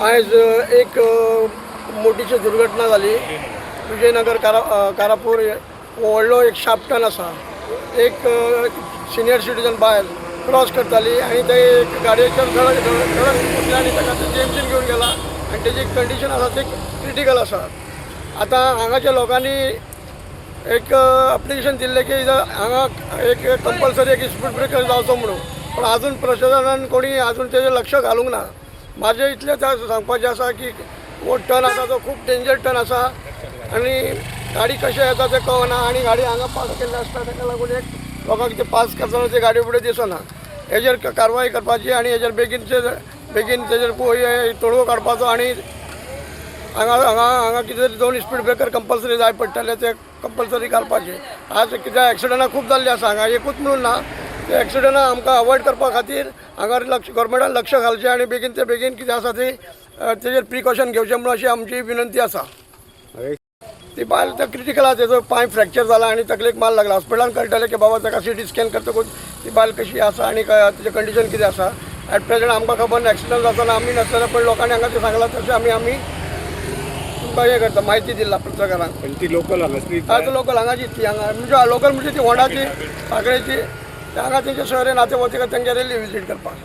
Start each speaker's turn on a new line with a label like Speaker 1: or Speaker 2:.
Speaker 1: आयज एक मोटीची दुर्घटना जाली. विजयनगर कारापूर व्हडलो एक शार्प टर्न आसा. एक सिनियर सिटीजन बायल क्रॉस करताली आनी ते एक गाडयेचेर धडक धडक धडक घुसले आनी ताका ते जीएमसीन घेवन गेला आनी तेजी कंडिशन आसा ती क्रिटिकल आसा. आतां हांगाच्या लोकांनी एक एप्लिकेशन दिल्लें की हांगा एक कंपल्सरी एक स्पीड ब्रेकर जावचो म्हणून, पूण आजून प्रशासनान कोणी आजून तेजेर लक्ष घालूंक ना. म्हाजें इतलें सांगपाचें आसा की हो टर्न आसा तो खूब डेंजर टर्न आसा आनी गाडी कशें येता तें कळना आनी गाडी हांगा पार्क केल्ली आसता. ताका लागून एक लोकांक ते पास करतना ते गाडी फुडें दिसना. हेजेर कारवाय करपाची आनी हेजेर बेगीनचे बेगीन तेजेर तोडगो काडपाचो आनी हांगा हांगा हांगा कितें तरी दोन स्पीड ब्रेकर कंपल्सरी जाय पडटले, ते कंपल्सरी घालपाचे. आज कित्याक एक्सिडंटां खूब जाल्लीं आसा हांगा, एकूच म्हणून ना. ते एक्सिडंटां आमकां अवॉयड करपा खातीर हांगा लक्ष गव्हर्मेंटान लक्ष घालचें आनी बेगीन ते बेगीन कितें आसा ती तेजेर प्रिकॉशन घेवचें म्हणून अशी आमची विनंती आसा. ती बायल तर क्रिटिकल आसा. तेजो पांय फ्रॅक्चर जाला आनी तकलेक मार लागला. हॉस्पिटलान कळटलें की बाबा ताका सीटी स्कॅन करतकूच ती बायल कशी आसा आनी तेजें कंडिशन कितें आसा. एट प्रेझेंट आमकां खबर ना. एक्सिडंट जातना आमी नासतना, पण लोकांनी हांगा तें सांगलां तशें आमी आमी तुमकां हें करता, म्हायती दिला पत्रकारांक.
Speaker 2: पण ती लोकल हांगासली?
Speaker 1: आतां लोकल हांगाची ती, हांगा म्हणजे लोकल म्हणजे ती होंडाची, साखळेची. ते हांगा तेंचे सोयरे नाते वते तेंगे रेल्ली विजीट करपाक.